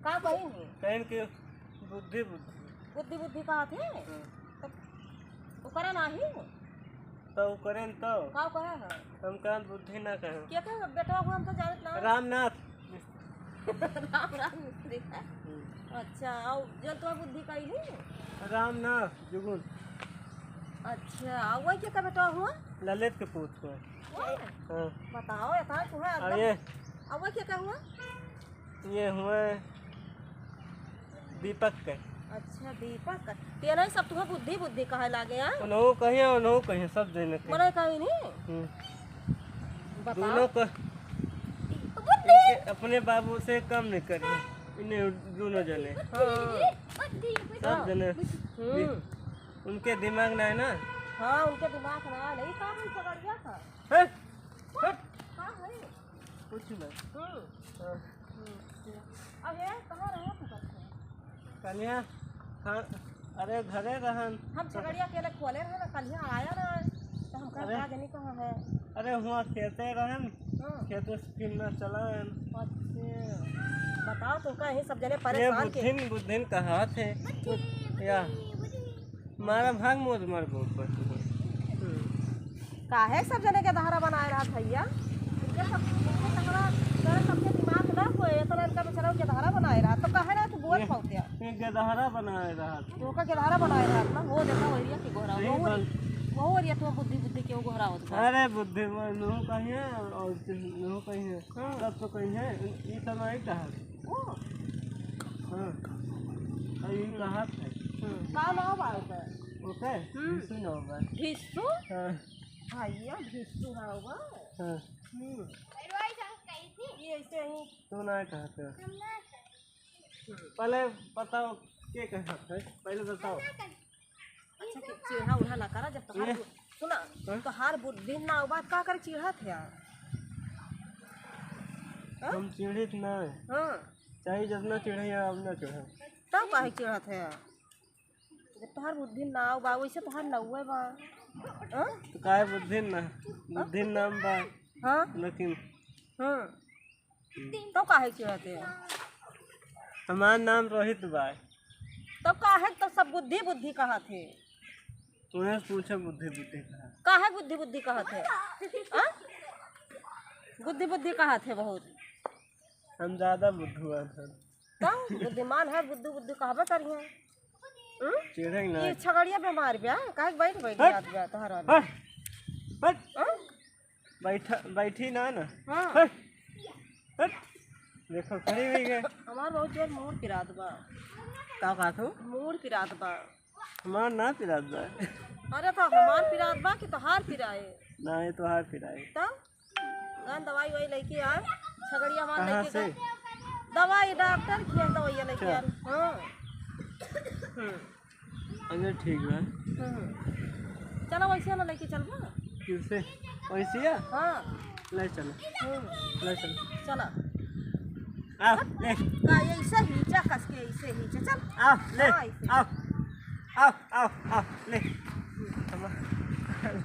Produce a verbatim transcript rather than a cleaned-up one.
का कहिन है? कहिन कि बुद्धि, बुद्धि। बुद्धि, बुद्धि कहत है? हाँ। तो ओकरा नाही? तो ओकरे न तो। का कहे है? हम कहन बुद्धि ना कहे। के कहे बेटवा हुआ, हम तो जानत ना। रामनाथ। राम राम मिस्त्री है। हम्म। अच्छा, अउ जल तो बुद्धि कही नहीं? रामनाथ जुगुन। अच्छा, अउ वही के का बेटवा हुआ? ललित के पूत हुआ। हाँ। हाँ। बताओ, ये था तुम्हें अब एकदम ये। अउ वही के का हुआ? ये हुए दीपक के। अच्छा, दीपक के। तेरा ही सब तुम्हें बुद्धि, बुद्धि कहे लागे, हाँ? उन्हों कहिए, उन्हों कहिए, सब जने के। मने कही नहीं? हम्म। बताओ। दोनों को बुद्धि। इनके अपने बाबू से कम नहीं करिए, इन्हें दोनों जने। हाँ। सब जने। हम्म। उनके दिमाग ना है ना। हाँ, उनके दिमाग ना है, नहीं काम उनका बढ़िया था। हट, हट। का है? कुछ नहीं। हम्म। हाँ। हम्म। अब ये कहाँ रहे तू करते? कन्या, हाँ, अरे घरे रहन। हम झगड़िया के अलग खोले रहे ना, कल यहाँ आया ना, तो हम कहा अरे। का जानी कहाँ है। अरे हुआ खेते रहन, हाँ। खेते से फिर ना चला रहन। अच्छा, बताओ तो का यही सब जने ये परेशान के। बुद्धिन, बुद्धिन कहा थे। या। मारा भाग मोर मर बहुत पशु है। हम्म। काहे सब जने के दहारा बनाए रहा भैया? इनके सब, इनके तकड़ा, तोरे सबके दिमाग ना होए, इतना इनका बेचारा के दहारा बनाए रहा, तो काहे ना तू बोल ये, पाउते? ये के दहारा बनाए रहा। तो का के दहारा बनाए रहा ना, वो देखा वही के गोहरा, यही वो बोल। वो वही तो बुद्धि, बुद्धि के वो गोहरा होता है। अरे बुद्धि में नू कहीं है और नू कहीं है। हाँ। तब तो कहीं है, ये तो नहीं कहा। ओ। हाँ। और ये कहा था। हम्म। का नाव बा ओकर? ओकर? हम्म। भिक्षु नाव बा। भिक्षु? हाँ। भैया, भिक्षु नाव बा? हाँ। हम्म। ये ऐसे ही। तू ना कहा था। हम्म। पहले बताओ, के कहा था? पहले बताओ। अच्छा, कि चिढ़ा उढ़ा ना करा, जब तोहार ये? बु-, सुना, हाँ? तोहार बुद्धि ना हो बात का करे चिढ़त है यार? हाँ? हम चिढ़ित ना है। हाँ। चाहे जितना चिढ़े या अब ना चिढ़े। तब काहे चिढ़त है? जब तोहार बुद्धि ना हो बा, वैसे तोहार नौवे बा। हाँ? तो काहे बुद्धि ना? बुद्धि नाम बा। हाँ? लेकिन हाँ। तब काहे चिढ़त है? हमार नाम रोहित बा। तब काहे तो सब बुद्धि बुद्धि कहत है? उन्हें पूछे बुद्धि बुद्धि कहा। काहे बुद्धि बुद्धि कहत है? आ? बुद्धि बुद्धि कहत है बहुत। हम ज्यादा बुद्धिमान हैं। तब बुद्धिमान है, बुद्धि बुद्धि कहबे करिए। हम्म? चिढ़े ना। ये छगड़िया बीमार बा, काहे बैठ बैठ हट। जात बा तोहरा? हट। हट। हाँ? बैठा, बैठी ना ना। हाँ। हट, हट। देखो, खड़ी हुई गए। हमार बहुत जोर मूड़ पिरात बा। का कहत हो? मूड़ पिरात बा। हमार ना पिरात बा। अरे, तो हमार पिरात बा कि तोहार पिराए? ना, ये तोहार पिराए। तब गन दवाई ववाई लेके आ, छगड़िया हमार कहाँ लेके से? जा। दवाई डॉक्टर की है, दवाई लेके आ। अच्छा। हाँ। हम्म। अच्छा, ठीक बा। हम्म। चला, वैसे ना लेके चलबा। किसे? वैसे या? हाँ। ले चलो। हम्म। ले चलो। चला। आओ, ले। का ऐसे ही, जा कस के ऐसे ही, जा, चल। आओ, ले। हाँ, ऐसे। आओ। आओ, आओ, आओ, ले। चलो।